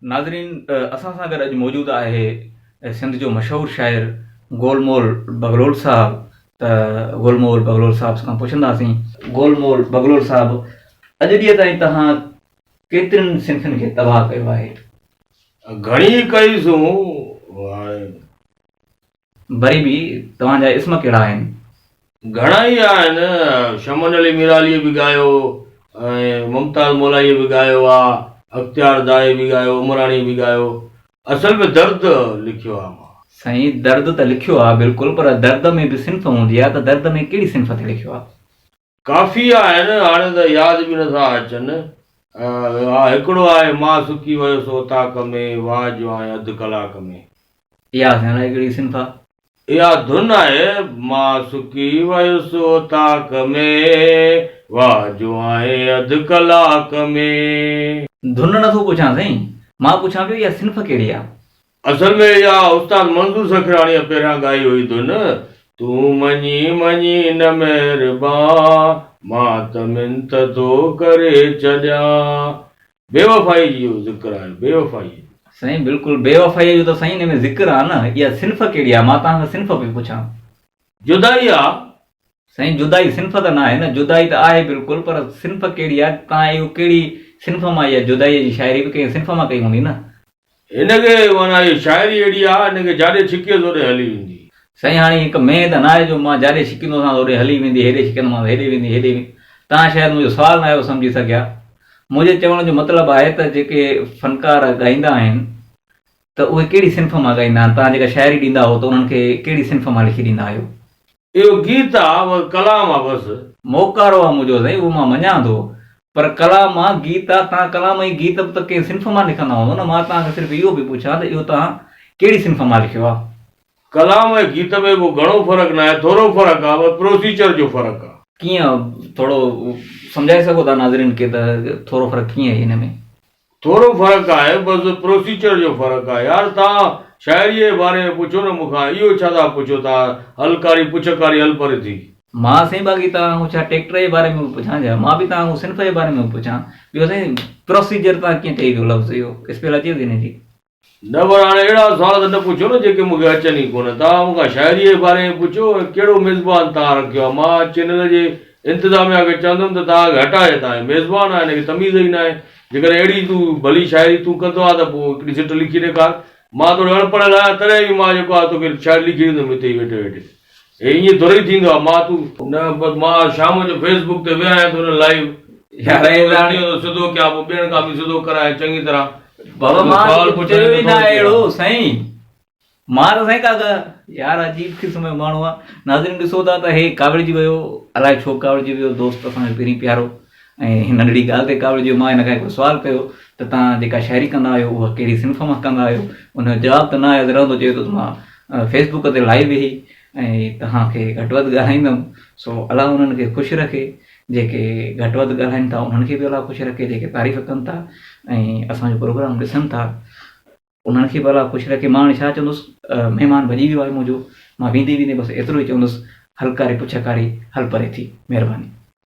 ناظرين اسان سان گڏ اڄ موجود آهي سنڌ جو مشهور شاعر گول مول بگلول صاحب ته گول مول بگلول صاحب کان پڇنداسين. گول مول بگلول صاحب اڄ ڏينهن تائين توهان ڪيترين صنفن کي تباهه ڪيو آهي؟ گهڻي ڪئي سون هاڻي. وري به توهان جا اسم ڪهڙا آهن؟ گهڻا ئي آهن، شمن علي ميراليء به ڳايو ۽ ممتاز مولائيء به ڳايو آ، اختيار دائي به ڳايو، عمراڻيء به ڳايو. اصل ۾ درد لکيو آ مان. سائين درد ته لکيو آ بلڪل پر درد ۾ به صنف هوندي آ ته درد ۾ ڪهڙي صنف تي لکيو آ؟ ڪافي آهن، هاڻي ته ياد به نٿا اچن. ها هڪڙو آهي، مان سڪي ويس اوطاق ۾، واهه جو آهين اڌ ڪلاڪ ۾. اها سائين الائي ڪهڙي صنف آ. اها ڌن آهي، مان سڪي ويس اوطاق ۾، واهه جو آهين اڌ ڪلاڪ ۾. ڌن نٿو پڇان سائين، مان پڇان پيو اها صنف ڪهڙي آ. اصل ۾ اها استاد منظور سکراڻيء پهريان ڳائي هئي ڌن، تون مڃي مڃي نه مهربان، مان ته منت ٿو ڪري ڇڏيان. بيوفائيء جو ذڪر آهي، بيوفائيء جو. سائين بلڪل بيوفائيء جو ته سائين ان ۾ ذڪر آ نه، اها صنف ڪهڙي آ، مان توهان کان صنف پيو پڇان. جدائي آ. سائين جدائي صنف ته ناهي نه، جدائي ته آهي بلڪل پر صنف ڪهڙي آ، توهان اهو ڪهڙي صنف مان اها جدائيء جي شاعري به ڪنهن صنف مان ڪئي هوندي نه. هن کي معنيٰ هيء شاعري اهڙي آ، هن کي جاڏي ڇڪيس اوڏي هلي ويندي. سائين هاڻي هڪ مينهن ته ناهي جو مان جاڏي ڇڪيندوسانس اوڏي هلي ويندي، هيڏي ڇڪيندومانس هيڏي ويندي، هيڏي ويندي. توهان شايد منهنجو سوال ناهيو سمجهي سگهيا. منهنجي چوڻ جو مطلب آهي ته جيڪي فنڪار ڳائيندا آهن ته اهي ڪهڙي صنف مان ڳائيندا آهن؟ توهان جيڪا شاعري ڏيندا آهيو ته انهن کي ڪهڙي صنف مان لکي ڏيندا آهيو؟ اهو گيت آ بس ڪلام آ بس. موڪارو آ منهنجو سائين اهو مان مڃان ٿو پر ڪلام آ گيت آ توهان ڪلام ۽ گيت به ته ڪنهن صنف مان لکندا هوندو نه مان توهان کان صرف اهو پيو پڇان ته اهو توهان ڪهڙي صنف مان لکيو آ. ڪلام ۽ گيت ۾ ڪو گهڻو فرق ناهي ٿورو فرق آ بس پروسيچر جو فرق آ. ڪيئن ٿورو سمجهائي سگهو ٿا ناظرين کي ته ٿورو فرق ڪيئن آهي ان ۾. ٿورو فرق آهي بس پروسيچر جو فرق آهي يار توهان شاعري جي باري ۾ پڇو نه مون کان اهو ڇا ٿا پڇو توهان هل ڪاري پڇ ڪاري هل پري ٿي. مان سائين باقي توهان کان ڇا ٽيڪٽر جي باري ۾ به پڇان ڇا مان به توهان کان صنف جي باري ۾ به پڇان ٻيو سائين پروسيجر توهان ڪيئن چئي پيو لفظ اهو اسپيل اچي ٿي هن جي. نه پر هاڻي اهڙا سوال ته نه پڇو نه جيڪي مون کي اچن ئي ڪونه. توهان مون کان شاعريء جي باري ۾ پڇو ۽ ڪهڙو ميزبان توهان رکيو آهي. مان چينل جي انتظاميا کي چوندم ته توهان کي هٽائي هتان. هي ميزبان آهي هن کي تميز ئي ناهي. جيڪڏهن اهڙي تون ڀلي شاعري تون ڪندو آهين ته پوء هڪڙي سٽ لکي ڏيکار. مان توڙي اڻ پڙهيل آهيان تڏهن به مان جيڪو آهي توکي شاعري لکي ڏيندم هتي ئي ويٺي ويٺي. هي ائين ٿورئي ٿيندو آ مان تون. نه بس مان شام جو فيس بڪ تي ويهان ٿو نه لائيو يار هي ته هاڻي سڌو ڪيان پوء ٻين کان به سڌو ڪرايان چڱي طرح بابا مان چيو ئي نه آهي اهڙو سائين مان ته سائين ڪا يار عجيب قسم جو ماڻهو آ ناظرين ڏسو ٿا ته هي ڪاوڙجي ويو الائي ڇو ڪاوڙجي ويو دوست اسان جو پرين پيارو ۽ هن ننڍڙي ڳالهه تي ڪاوڙجي ويو مان هن کان هڪڙو سوال ڪيو ته توهان جيڪا شاعري ڪندا آهيو اها ڪهڙي صنف مان ڪندا آهيو ان جو جواب ته نه آيو رهندو چئي ٿو ته مان فيس بڪ تي لائيو ويهي ۽ توهان کي گهٽ وڌ ڳالهائيندم سو الله انهن کي خوش رکي جيڪي گهٽ وڌ ڳالهائين ٿا انهن کي به الله خوش رکي جيڪي تعريف ڪن ٿا ۽ اسان جو پروگرام ڏسن ٿا انهن کي به الله خوش رکي مان هاڻي ڇا چوندس مهمان ڀڄي ويو آهي منهنجو مان ويندي ويندي بس ايترو ئي چوندس هلڪاري پڇ ڪاري هل پري ٿي مهرباني.